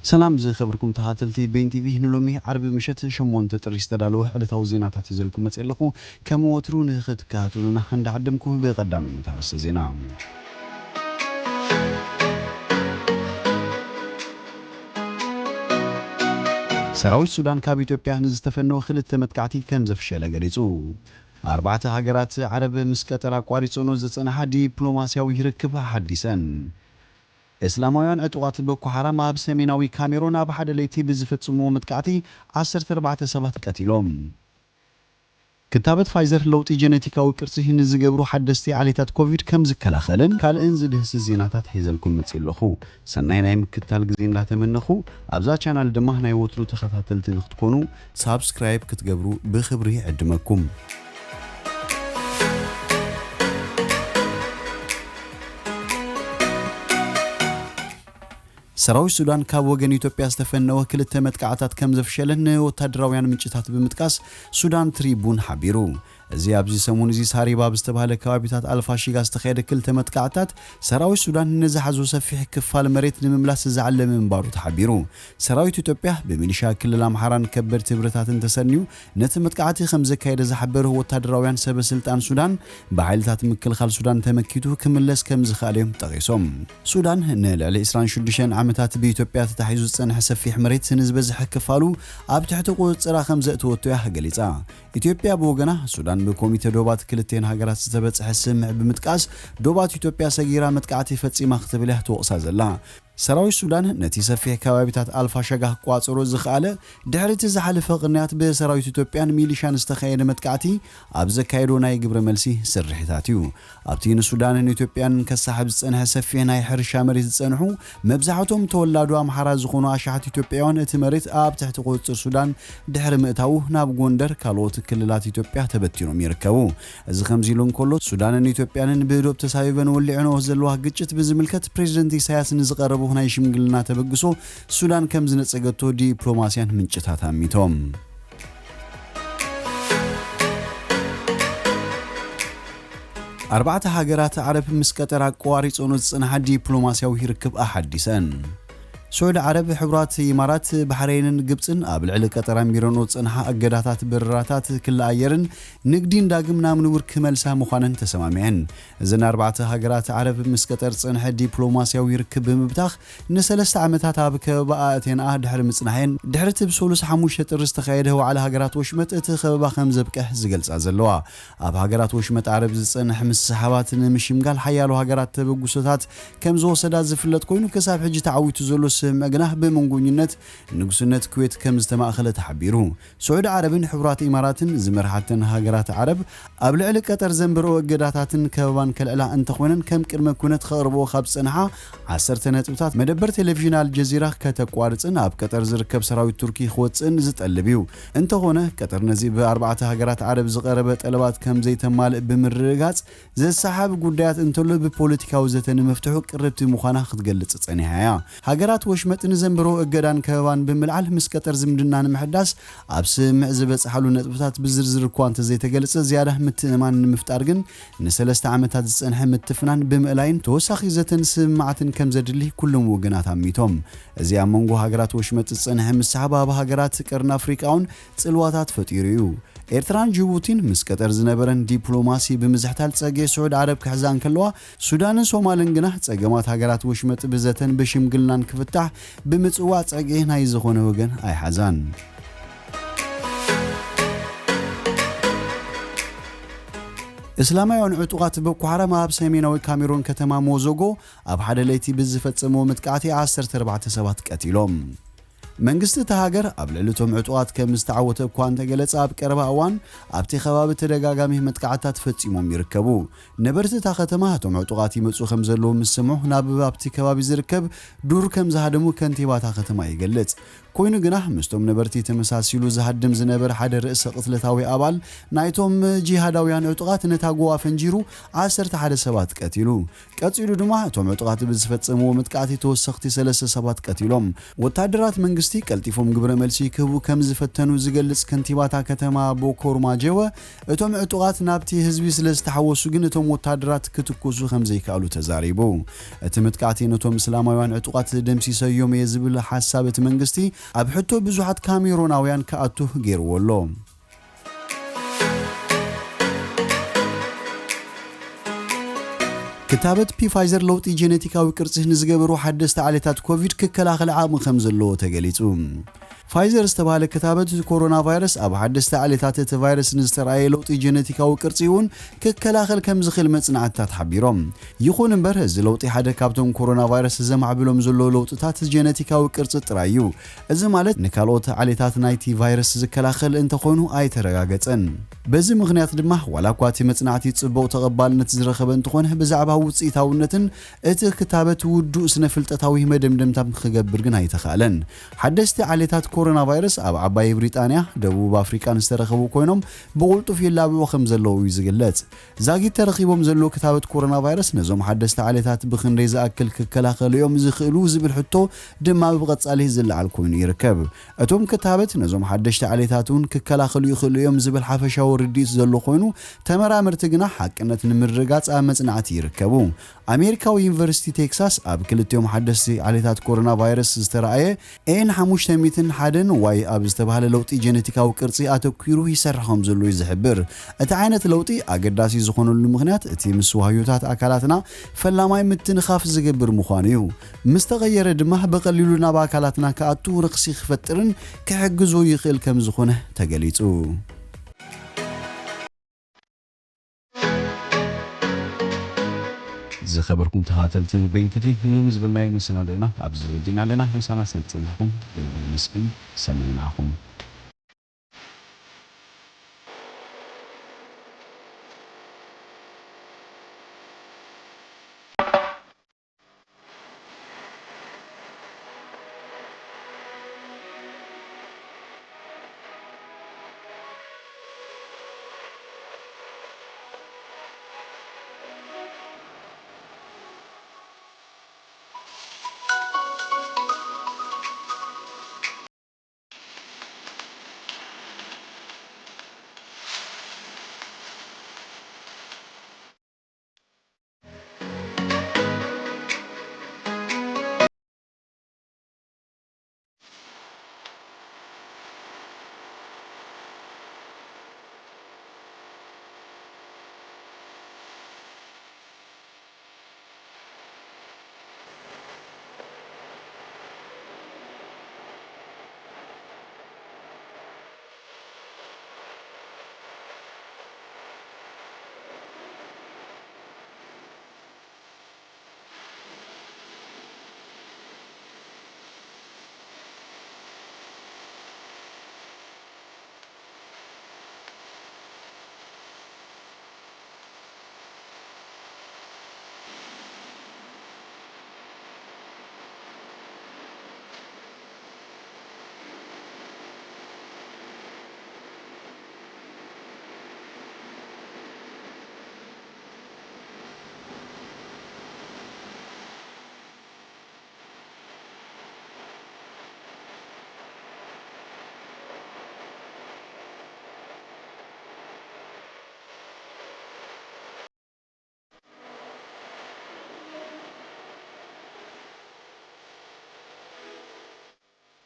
ሰላም ዝኸበርኩም ተኸታተልቲ ቤን ቲቪ፣ ንሎሚ ዓርቢ ምሸት ሸሞንተ ጥሪ ዝተዳለወ ዕለታዊ ዜናታት ሒዘልኩም መፅእ ኣለኹ። ከም ወትሩ ንኽትከታተሉና እንዳዓደምኩ፣ ብቐዳምነት ኣርእስተ ዜና። ሰራዊት ሱዳን ካብ ኢትዮጵያ ንዝተፈነወ ክልተ መጥቃዕቲ ከም ዘፍሸለ ገሊጹ። ኣርባዕተ ሃገራት ዓረብ ምስ ቀጠር ኣቋሪጸኖ ዝጸንሓ ዲፕሎማስያዊ ርክብ ሓዲሰን። እስላማውያን ዕጡቓት ቦኮ ሓራም ኣብ ሰሜናዊ ካሜሮን ኣብ ሓደ ለይቲ ብዝፈጽምዎ መጥቃዕቲ ዓሰርተ ኣርባዕተ ሰባት ቀቲሎም። ክታበት ፋይዘር ለውጢ ጀነቲካዊ ቅርጺ ንዝገብሩ ሓደስቲ ዓሌታት ኮቪድ ከም ዝከላኸልን ካልእን ዝድህስስ ዜናታት ሒዘልኩም መጺእ ኣለኹ። ሰናይ ናይ ምክትታል ግዜ እንዳተመነኹ፣ ኣብዛ ቻናል ድማ ናይ ወትሩ ተኸታተልቲ ንክትኮኑ ሳብስክራይብ ክትገብሩ ብኽብሪ ይዕድመኩም። ሰራዊት ሱዳን ካብ ወገን ኢትዮጵያ ዝተፈነወ ክልተ መጥቃዕታት ከም ዘፍሸለን ንወታደራውያን ምንጭታት ብምጥቃስ ሱዳን ትሪቡን ሓቢሩ። እዚ ኣብዚ ሰሙን እዚ ሳሪባ ኣብ ዝተባህለ ከባቢታት ኣልፋሺጋ ዝተኻየደ ክልተ መጥቃዕታት ሰራዊት ሱዳን ንዝሓዞ ሰፊሕ ክፋል መሬት ንምምላስ ዝዓለመ ምንባሩ ተሓቢሩ። ሰራዊት ኢትዮጵያ ብሚሊሻ ክልል ኣምሓራን ከበድቲ ብረታትን ተሰንዩ ነቲ መጥቃዕቲ ከም ዘካየደ ዝሓበሩ ወታደራውያን ሰበ ስልጣን ሱዳን፣ ብሓይልታት ምክልኻል ሱዳን ተመኪቱ ክምለስ ከም ዝኽኣለ እዮም ጠቒሶም። ሱዳን ንልዕሊ ዕስራን ሽዱሽተን ዓመታት ብኢትዮጵያ ተታሒዙ ዝጸንሐ ሰፊሕ መሬት ንዝበዝሐ ክፋሉ ኣብ ትሕቲ ቁጽጽራ ከም ዘእተወቶ እያ ገሊጻ። ኢትዮጵያ ብወገና፣ ሱዳን ብኮሚተ ዶባት ክልቲኤን ሃገራት ዝተበጽሐ ስምምዕ ብምጥቃስ፣ ዶባት ኢትዮጵያ ሰጊራ መጥቃዕቲ ፈጺማ ክትብል እያ ትወቕሳ ዘላ። ሰራዊት ሱዳን ነቲ ሰፊሕ ከባቢታት ኣልፋሸጋ ክቋጽሮ ዝኸኣለ፣ ድሕሪ እቲ ዝሓለፈ ቅንያት ብሰራዊት ኢትዮጵያን ሚሊሻን ዝተኻየደ መጥቃዕቲ ኣብ ዘካየዶ ናይ ግብረ መልሲ ስርሒታት እዩ። ኣብቲ ንሱዳንን ኢትዮጵያን ከሳሕብ ዝጸንሐ ሰፊሕ ናይ ሕርሻ መሬት ዝጸንሑ፣ መብዛሕቶም ተወላዶ ኣምሓራ ዝኾኑ ኣሽሓት ኢትዮጵያውያን፣ እቲ መሬት ኣብ ትሕቲ ቁጽጽር ሱዳን ድሕሪ ምእታዉ፣ ናብ ጎንደር፣ ካልኦት ክልላት ኢትዮጵያ ተበቲኖም ይርከቡ። እዚ ከምዚ ኢሉ እንከሎ፣ ሱዳንን ኢትዮጵያንን ብዶብ ተሳቢበን ወሊዐንኦ ዘለዋ ግጭት ብዝምልከት፣ ፕሬዚደንት ኢሳያስ ንዝቐረቡ ናይ ሽምግልና ተበግሶ ሱዳን ከም ዝነጸገቶ ዲፕሎማስያን ምንጭታት ኣሚቶም። ኣርባዕተ ሃገራት ዓረብ ምስ ቀጠር ኣቋሪጾን ዝጸንሓ ዲፕሎማስያዊ ርክብ ኣሓዲሰን። ስዑዲ ዓረብ፣ ሕቡራት ኢማራት፣ ባሕረይንን ግብጽን ኣብ ልዕሊ ቀጠር ኣንቢረንኦ ዝጸንሓ እገዳታት በረራታት ክሊ ኣየርን ንግዲን ዳግም ናብ ንቡር ክመልሳ ምዃነን ተሰማሚዐን። እዘን ኣርባዕተ ሃገራት ዓረብ ምስ ቀጠር ዝጸንሐ ዲፕሎማስያዊ ርክብ ብምብታኽ ንሰለስተ ዓመታት ኣብ ከበባ ኣእቴንኣ ድሕሪ ምጽናሐን፣ ድሕሪ እቲ ብሰሉስ ሓሙሽተ ጥሪ ዝተኻየደ ዋዕላ ሃገራት ወሽመጥ እቲ ከበባ ከም ዘብቅዕ ዝገልጻ ዘለዋ። ኣብ ሃገራት ወሽመጥ ዓረብ ዝጸንሕ ምስሕሓባት ንምሽምጋል ሓያሎ ሃገራት ተበግሶታት ከም ዝወሰዳ ዝፍለጥ ኮይኑ፣ ክሳብ ሕጂ ተዓዊቱ ዘሎ ስምምዕ ግና ብመንጎኝነት ንጉስነት ኩዌት ከም ዝተማእኸለ ተሓቢሩ። ስዑዲ ዓረብን ሕቡራት ኢማራትን ዝመርሓተን ሃገራት ዓረብ ኣብ ልዕሊ ቀጠር ዘንበረኦ እገዳታትን ከበባን ከልዕላ እንተኾይነን፣ ከም ቅድመ ኩነት ከቕርብኦ ካብ ዝጸንሓ ዓሰርተ ነጥብታት፣ መደበር ቴሌቪዥን ኣልጀዚራ ከተቋርጽን ኣብ ቀጠር ዝርከብ ሰራዊት ቱርኪ ክወጽእን ዝጠልብ እዩ። እንተኾነ፣ ቀጠር ነዚ ብኣርባዕተ ሃገራት ዓረብ ዝቐረበ ጠለባት ከም ዘይተማልእ ብምርግጋጽ፣ ዘሰሓብ ጉዳያት እንተሎ ብፖለቲካዊ ዘተ ንምፍትሑ ቅርብቲ ምዃና ክትገልጽ ጸኒሓ እያ። ሃገራት ወሽመጥ ንዘንበሮ እገዳን ከበባን ብምልዓል፣ ምስ ቀጠር ዝምድና ንምሕዳስ ኣብ ስምምዕ ዝበጽሓሉ ነጥብታት ብዝርዝር እኳ እንተዘይተገልጸ፣ ዝያዳ ምትእምማን ንምፍጣር ግን ንሰለስተ ዓመታት ዝጸንሐ ምትፍናን ብምእላይን ተወሳኺ ዘተን ስምምዓትን ከም ዘድሊ ኩሎም ወገናት ኣሚቶም። እዚ ኣብ መንጎ ሃገራት ወሽመጥ ዝጸንሐ ምስሕሓብ ኣብ ሃገራት ቀርኒ ኣፍሪቃ እውን ጽልዋታት ፈጢሩ እዩ። ኤርትራን ጅቡቲን ምስ ቀጠር ዝነበረን ዲፕሎማሲ ብምዝሕታል ጸግዒ ስዑድ ዓረብ ክሕዛ እንከለዋ፣ ሱዳንን ሶማልን ግና ጸገማት ሃገራት ወሽመጥ ብዘተን ብሽምግልናን ክፍታሕ ብምጽዋዕ ጸግዒ ናይ ዝኾነ ወገን ኣይሓዛን። እስላማውያን ዕጡቓት ቦኮ ሓራም ኣብ ሰሜናዊ ካሜሮን ከተማ ሞዞጎ ኣብ ሓደ ለይቲ ብዝፈጸምዎ መጥቃዕቲ ዓሰርተ ኣርባዕተ ሰባት ቀቲሎም። መንግስቲ እታ ሃገር ኣብ ልዕሊ እቶም ዕጡቓት ከም ዝተዓወተ እኳ እንተገለጸ፣ ኣብ ቀረባ እዋን ኣብቲ ከባቢ ተደጋጋሚ መጥቃዕትታት ፈጺሞም ይርከቡ። ነበርቲ እታ ከተማ እቶም ዕጡቓት ይመጹ ከም ዘለዉ ምስ ሰምዑ ናብ ኣብቲ ከባቢ ዝርከብ ዱር ከም ዝሃደሙ ከንቲባ እታ ከተማ ይገልጽ። ኮይኑ ግና ምስቶም ነበርቲ ተመሳሲሉ ዝሃድም ዝነበረ ሓደ ርእሰ ቅትለታዊ ኣባል ናይቶም ጂሃዳውያን ዕጡቓት ነታ ጎዋ ፈንጂሩ ዓሰርተ ሓደ ሰባት ቀቲሉ። ቀጺሉ ድማ እቶም ዕጡቓት ብዝፈጸምዎ መጥቃዕቲ ተወሰኽቲ ሰለስተ ሰባት ቀቲሎም። ወታደራት መንግስቲ ቀልጢፎም ግብረ መልሲ ክህቡ ከም ዝፈተኑ ዝገልጽ ከንቲባታ ከተማ ቦኮር ማጀወ፣ እቶም ዕጡቓት ናብቲ ህዝቢ ስለ ዝተሓወሱ ግን እቶም ወታደራት ክትኩሱ ከም ዘይከኣሉ ተዛሪቡ። እቲ መጥቃዕቲ ነቶም እስላማውያን ዕጡቓት ደምሲሰዮም እየ ዝብል ሓሳብ እቲ መንግስቲ ኣብ ሕቶ ብዙሓት ካሜሮናውያን ክኣቱ ገይርዎ ኣሎ። ክታበት ፒፋይዘር ለውጢ ጀነቲካዊ ቅርጺ ንዝገበሩ ሓደስቲ ዓሌታት ኮቪድ ክከላኸል ዓቕሚ ከም ዘለዎ ተገሊጹ። ፋይዘር ዝተባህለ ክታበት ኮሮና ቫይረስ ኣብ ሓደስቲ ዓሌታት እቲ ቫይረስ ንዝተረኣየ ለውጢ ጀነቲካዊ ቅርጺ እውን ክከላኸል ከም ዝኽእል መጽናዕትታት ሓቢሮም። ይኹን እምበር፣ እዚ ለውጢ ሓደ ካብቶም ኮሮና ቫይረስ ዘማዕብሎም ዘሎ ለውጥታት ጀነቲካዊ ቅርጺ ጥራይ እዩ። እዚ ማለት ንካልኦት ዓሌታት ናይቲ ቫይረስ ዝከላኸል እንተኾይኑ ኣይተረጋገጸን። በዚ ምኽንያት ድማ፣ ዋላ እኳ እቲ መጽናዕቲ ጽቡቕ ተቐባልነት ዝረኸበ እንተኾነ፣ ብዛዕባ ውጽኢታውነትን እቲ ክታበት ውዱእ ስነ-ፍልጠታዊ መደምደምታ ክገብር ግን ኣይተኻእለን። ሓደስቲ ዓሌታት ኮሮና ቫይረስ ኣብ ዓባይ ብሪጣንያ፣ ደቡብ ኣፍሪቃን ዝተረኸቡ ኮይኖም፣ ብቕልጡፍ ይላብዑ ከም ዘለዉ እዩ ዝግለጽ። ዛጊት ተረኺቦም ዘለዉ ክታበት ኮሮና ቫይረስ ነዞም ሓደስቲ ዓሌታት ብኽንደይ ዝኣክል ክከላኸሉ እዮም ዝኽእሉ ዝብል ሕቶ ድማ ብቐጻሊ ዝለዓል ኮይኑ ይርከብ። እቶም ክታበት ነዞም ሓደሽቲ ዓሌታት እውን ክከላኸሉ ይኽእሉ እዮም ዝብል ሓፈሻዊ ርድኢት ዘሎ ኮይኑ፣ ተመራመርቲ ግና ሓቅነት ንምርግጋጽ ኣብ መጽናዕቲ ይርከቡ። ኣሜሪካዊ ዩኒቨርሲቲ ቴክሳስ ኣብ ክልቲኦም ሓደስቲ ዓሌታት ኮሮና ቫይረስ ዝተረኣየ ኤን ሓሙሽተ ሚእትን ሓደን ዋይ ኣብ ዝተባህለ ለውጢ ጀነቲካዊ ቅርጺ ኣተኲሩ ይሰርሕ ከም ዘሎ እዩ ዝሕብር። እቲ ዓይነት ለውጢ ኣገዳሲ ዝኾነሉ ምኽንያት፣ እቲ ምስ ዋህዮታት ኣካላትና ፈላማይ ምትንኻፍ ዝገብር ምዃኑ እዩ። ምስ ተቐየረ ድማ፣ ብቐሊሉ ናብ ኣካላትና ክኣቱ፣ ረኽሲ ክፈጥርን ክሕግዞ ይኽእል ከም ዝኾነ ተገሊጹ። ዝኸበርኩም ተኸታተልቲ፣ በይንተቲ ዝበልናዮ መሰናዶና ኣብዚ ወዲእና ኣለና። ምሳና ስለ ዝጸናሕኩም ነመስግን። ሰናይ ንዓኹም።